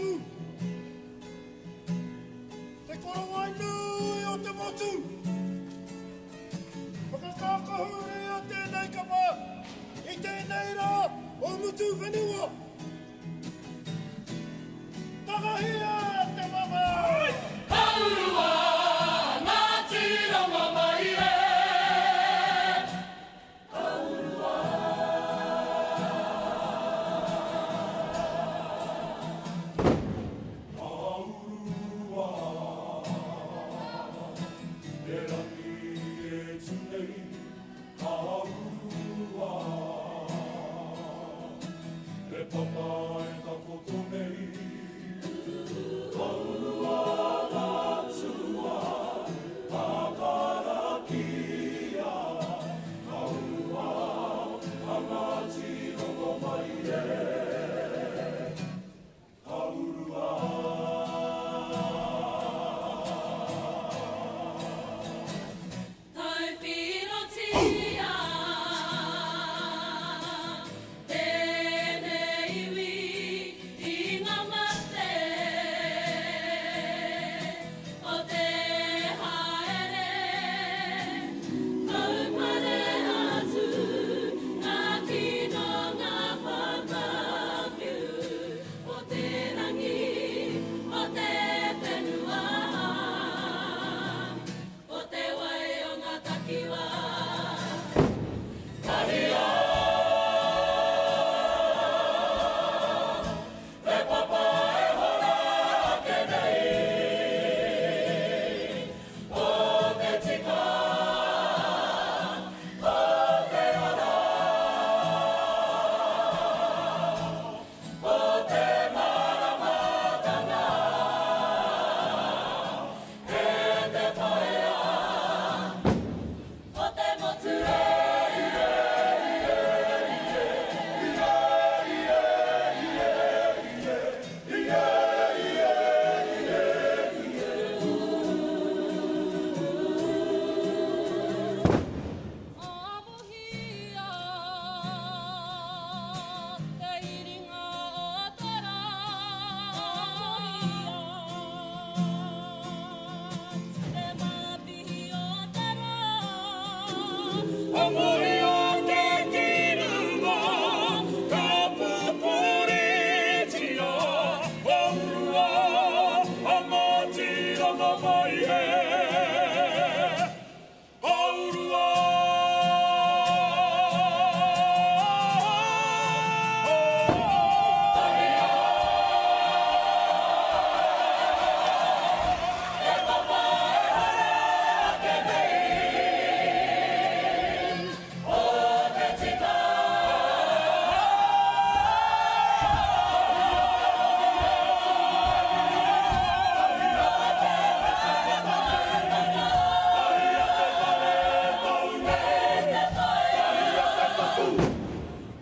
hapū. Te korowai nui o te motu. Whakakākahuria tēnei kapa i tēnei rā o Mutuwhenua. Takahia te mamae! Ka urua Ngāti Rongomai e. Ka urua. Ka urua te rangi e tu nei, ka urua te papa e takoto nei, ka urua nga tua, ka karakia, ka urua a Ngāti Rongomai e. Ka urua. Tauwhirotia tēnei iwi i ngā mate o te haere. Kaupare atu ngā kino, ngā whakawhiu o te rangi, o te whenua, o te wai o ngā takiwā. Tahia te papa e hora ake nei, ko te tika, ko te ora, ko te māramatanga, e te whaea o te motu e. Amohia te iringa o te rā. Amohia te mapihi o te rā. Amohia te kirunga ka pupuritia, ka urua a Ngāti Rongomai e. Ka urua. Te papa e hara ake nei, o te tika.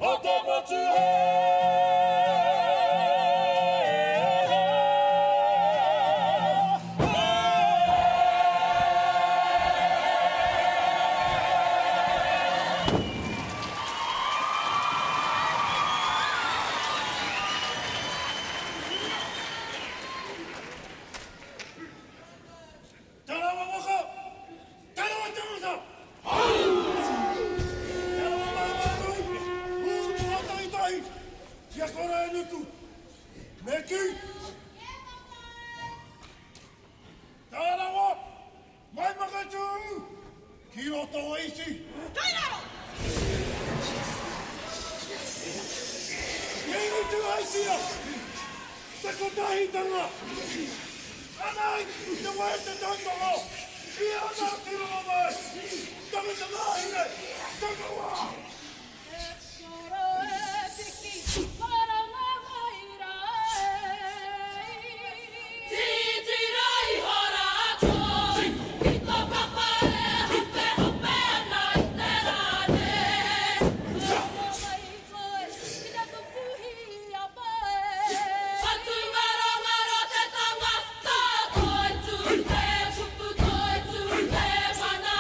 O te motu he. Te rawa waka! Te rawa tangata! Te rawa mātānui! Hūnuku ātahitahi! Kia kore e nuku! Me kī! Te rawa! Mai Makatū! Ki roto o Iti! Kei raro! Kingi Tūheitia! Te kotahitanga! Anei te wē te tautoko i ana tūranga mai! Tangata māhine! Takawa! E koro e piki, karanga mai rā e. Titiro iho rā koe, ki tō papa e hopehope ana i te rā nei. Rongo mai koe ki taku puhi a Pae. Whatungarongaro te tangata, toitū te kupu, toitū te mana.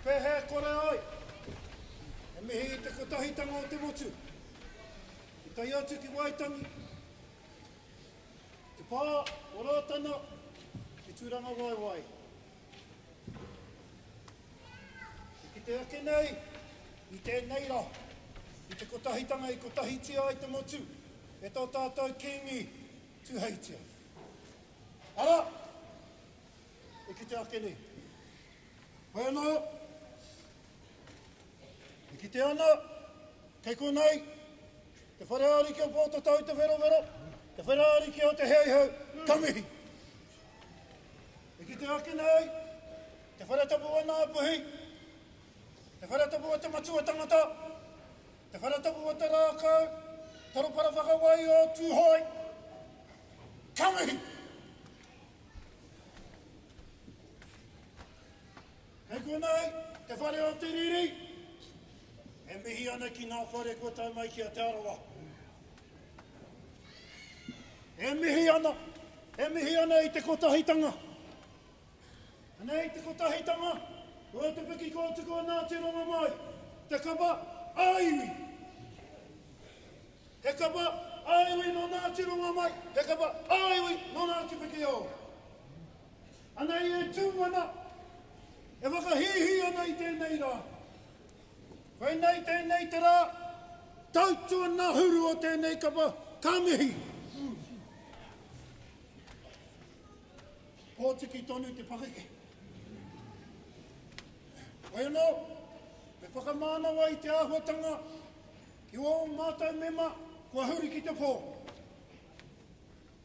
pēhea e kore ai e mihi i te kotahitanga o te motu, i tae atu ki Waitangi, te pā o Rātana ki Tūrangawaewae. E kite ake nei i tēnei rā, i te kotahitanga i kotahitia ai te motu e tō tātou Kīngi Tūheitia. Arā, e kite ake nei. Hoi anō, e kite ana, kei konei, te whare ariki o Pōtatau Te Wherowhero, te whare ariki o Te Heihau, ka mihi. E kite ake nei, te whare tapu o Ngāpuhi, te whare tapu o Te Matua Tangata, te whare tapu o Te Rākau, Toropara Whakawai o Tūhoe, ka mihi. Kei konei te whare o Te Riri e mihi ana ki ngā whare kua tae mai ki a Te Arawa. E mihi ana, e mihi ana i te kotahitanga. Anei te kotahitanga, o te piki kōtuku o Ngāti Rongomai, te kapa ā-iwi. He kapa ā-iwi nō Ngāti Rongomai, he kapa ā-iwi nō Ngāti Pikiao. Anei e tū ana, e whakahīhī ana i tēnei rā. Koinei tēnei te rā, tautu ana huru o tēnei kapa, ka mihi. Pōtiki tonu te pakeke. Hoi anō, me whakamānawa i te āhuatanga ki ō mātou mema kua huri ki te pō.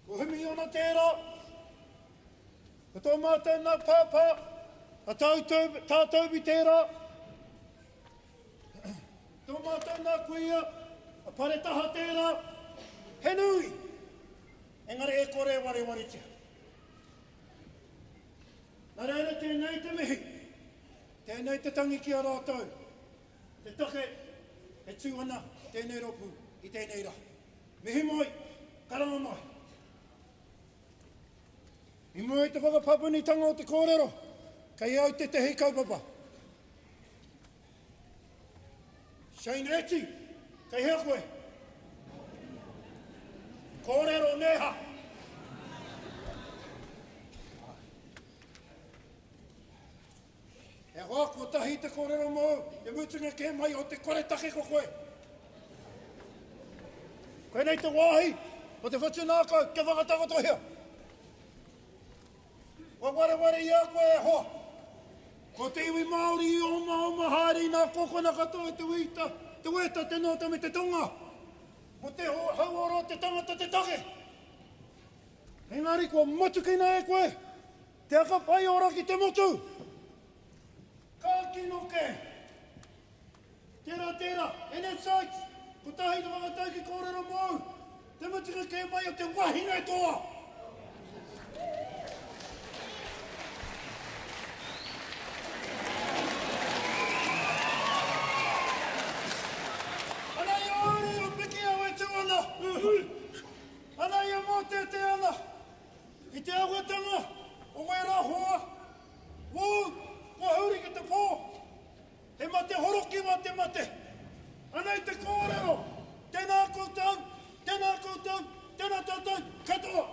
Ko Himiona tērā, ko tō mātou nā pāpā, a tā Toby tērā, tō mātou nā kuia, a Paretaha tērā, he nui, engari e kore e warewaretia. Nā reira tēnei te mihi, tēnei te tangi ki a rātou, te take e tū ana tēnei rōpū i tēnei rā. Mihi mai, karanga mai. I mua i te whakapapunitanga o te kōrero, kei au tētehi kaupapa. Shane Eti, kei hea koe? Kōrero neha. E hoa, kotahi te kōrero mōu, te mutunga kē mai o te koretake ko koe. Koinei te wāhi o te whatu nākau kia whakatakotohia. Kua wareware i a koe e hoa. Ko te iwi Māori i omaoma haere i nā kōkona katoa i te wīta, te wēta, te nōta me te tonga. Ko te hauora o te tangata te take. Engari kua matukina e koe Te aka whai ora ki te motu! Ka kino kē! Tērā, tērā, NF Sykes, kotahi te whakataukī kōrero mōu, te mutunga kē mai o te wahine toa! Ana i a uri o Pikiao e tū ana! Ana i a mōteatea ana! I te āhuatanga o wērā hoa, wū, kua huri ki te pō. He mate horokiwa te mate. Anei te kōrero, tēnā koutou, tēnā koutou, tēnā tātou katoa.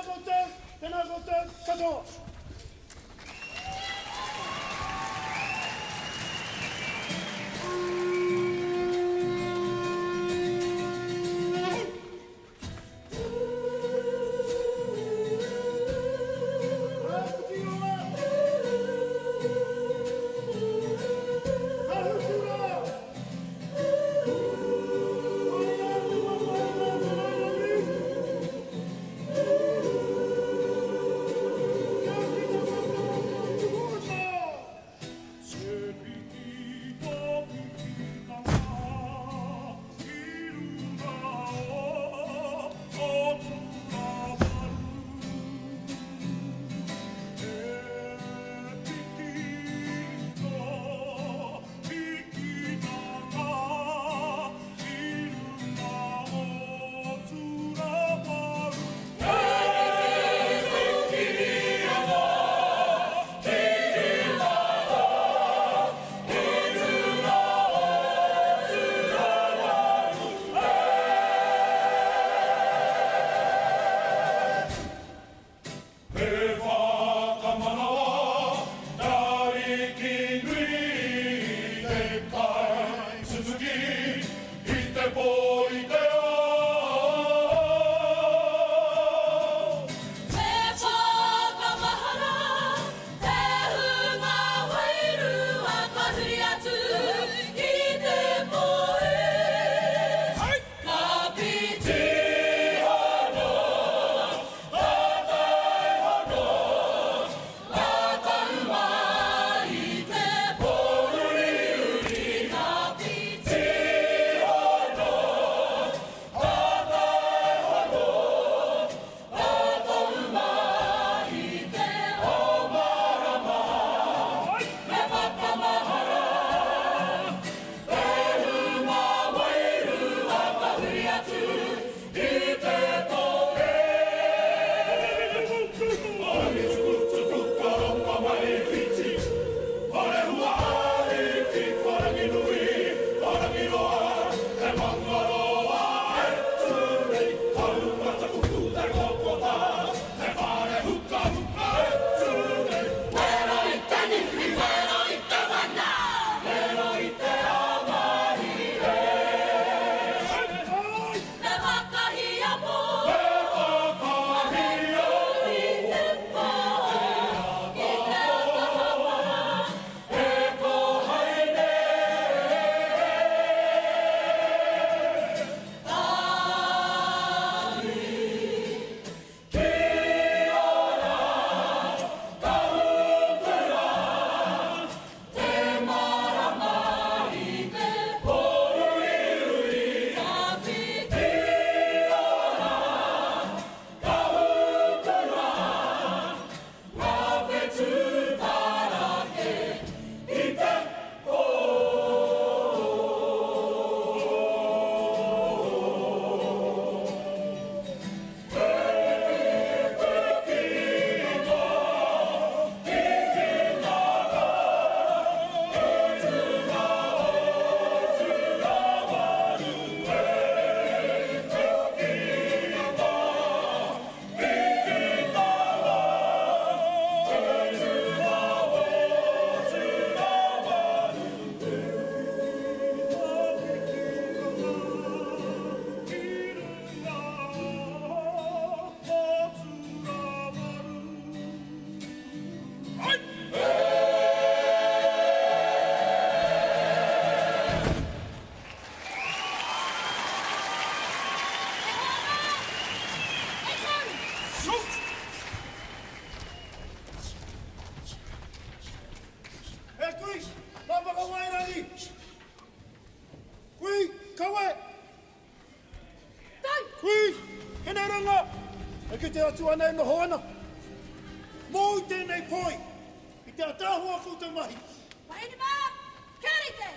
koutou, tēnā koutou katoa. E kui, ngā whakawairangi! Kui, kawe! Tai! Kui, Hineranga! E kite atu ana e noho ana. Mōu tēnei poi, i te ataahua koutou mahi. Wahine mā, kia rite!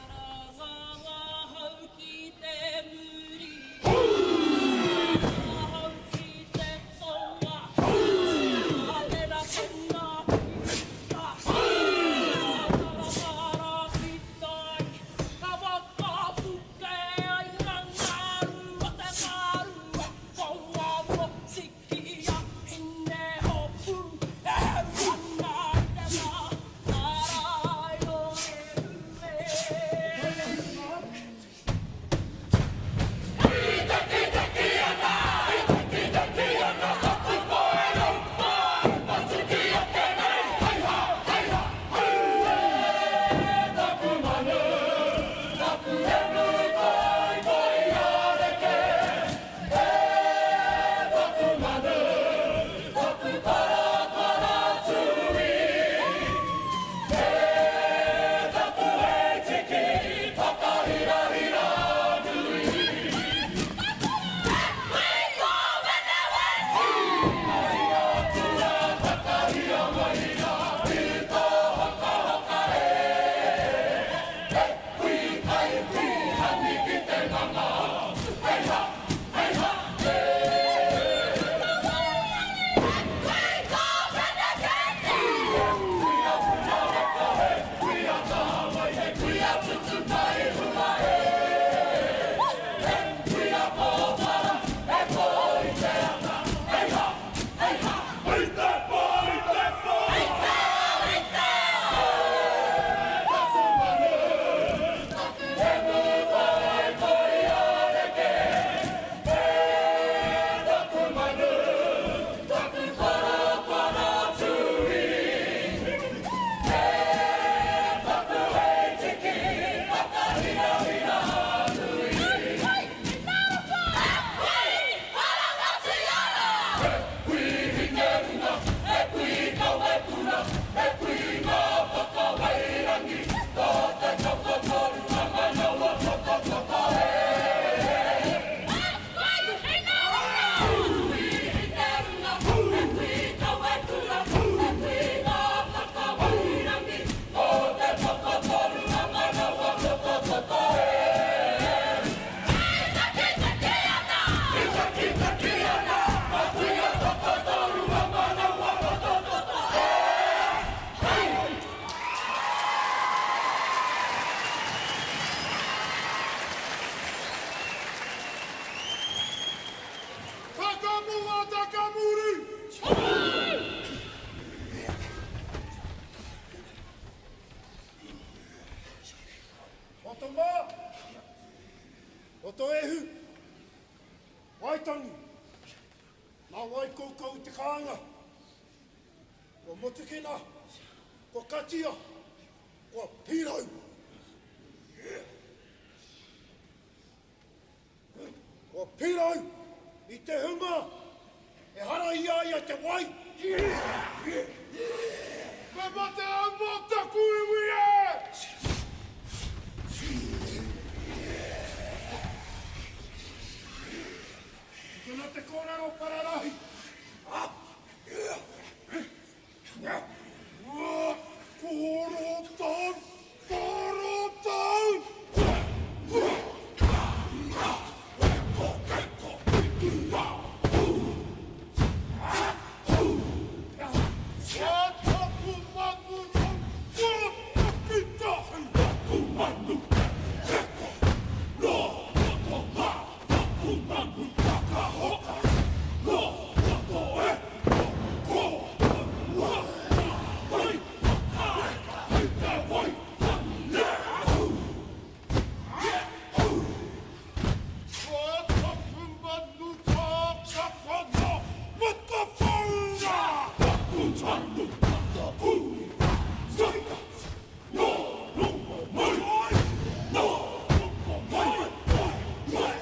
Karanga ngā hau ki te muri. Ngā hau ki te tonga. Ka tera tena ki uta. Ka taratara ki tai. Ka whakapuke ai ngā ngaru o te. Ruatakamuri! Roto mā, roto ehu, Waitangi, nā wai koukou te kāinga, kua motukina, kua katia, kua pīrau. Kua pīrau i te hunga ehara i a ia te wai. Me mate au mō taku iwi e! Tukuna te kōrero pararahi. Koro tau! Koro tau! Taku manu Takitahi! Taku manu No Roto ma Taku manu Whakahoka No Roto e Ko Wa Wai Wai Te wai Taku manu Kakana Matawhaura Taku manu Taku Saika No Rongo Mai No Rongo Mai Mai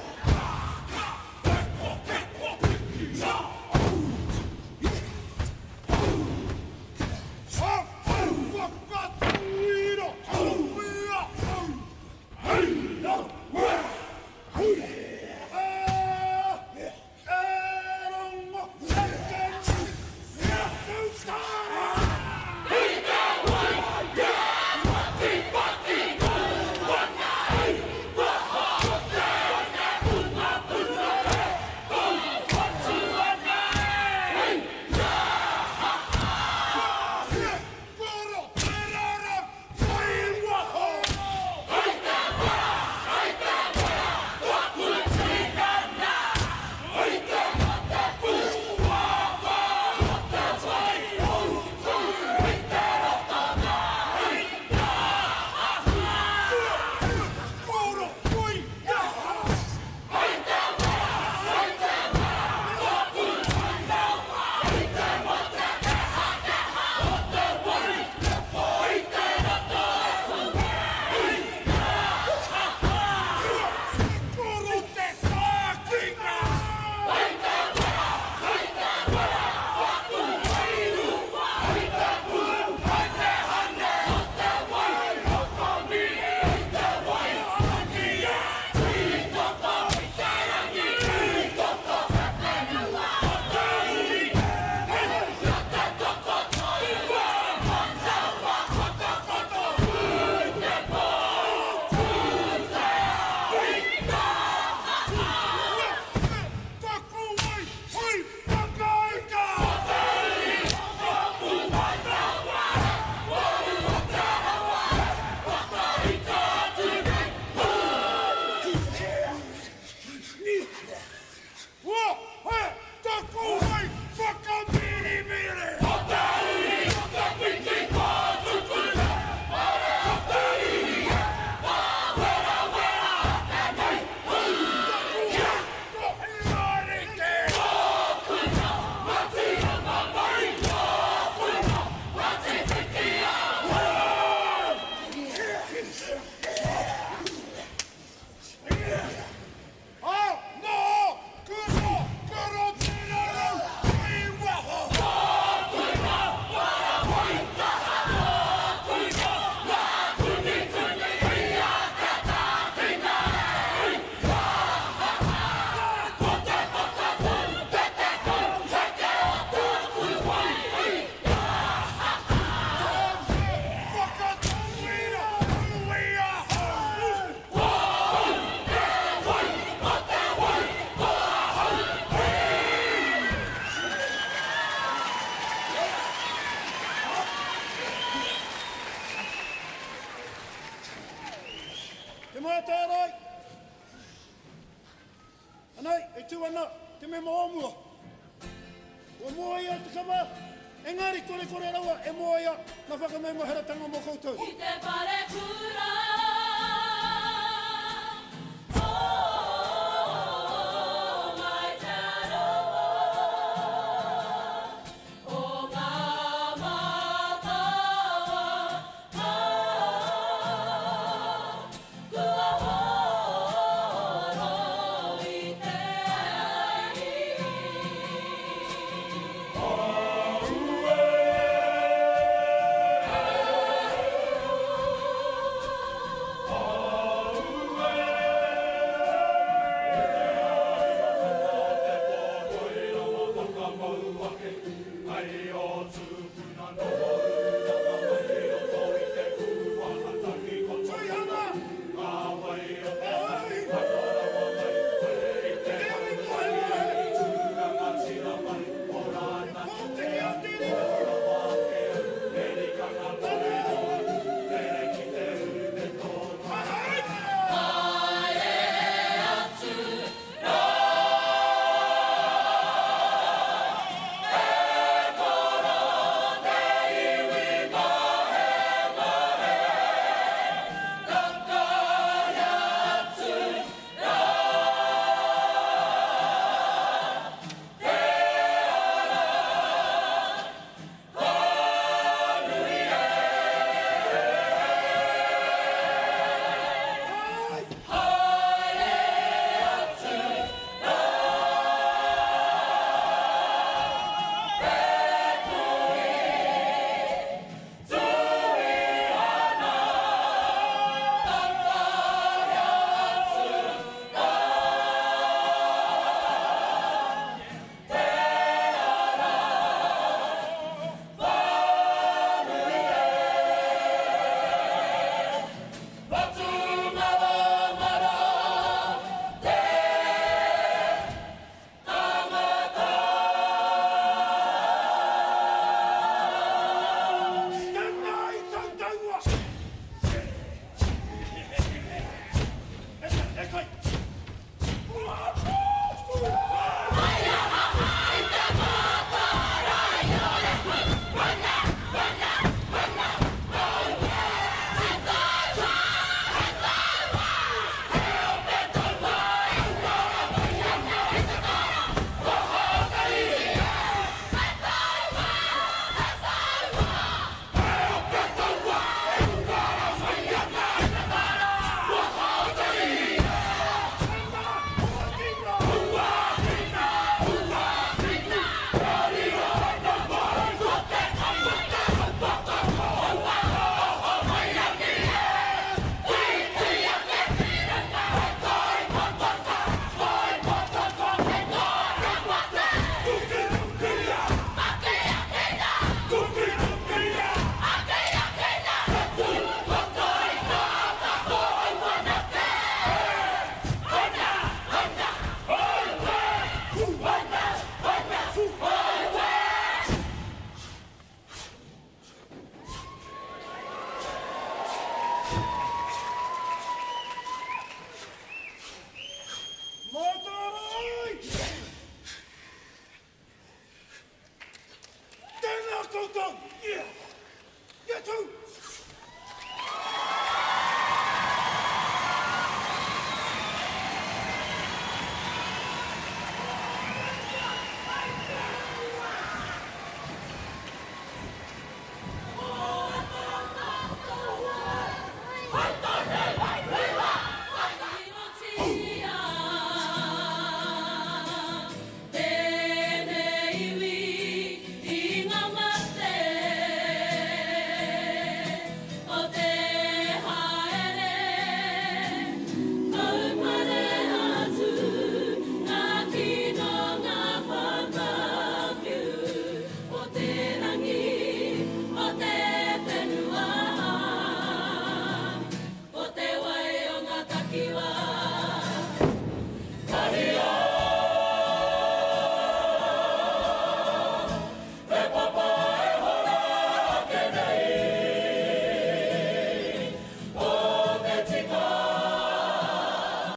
Te mātārae! Anei, e tū ana te mema o mua. Kua moe te kama, engari korekore rawa e moe nga whakamaumaharatanga mo koutou. Ki te parekura.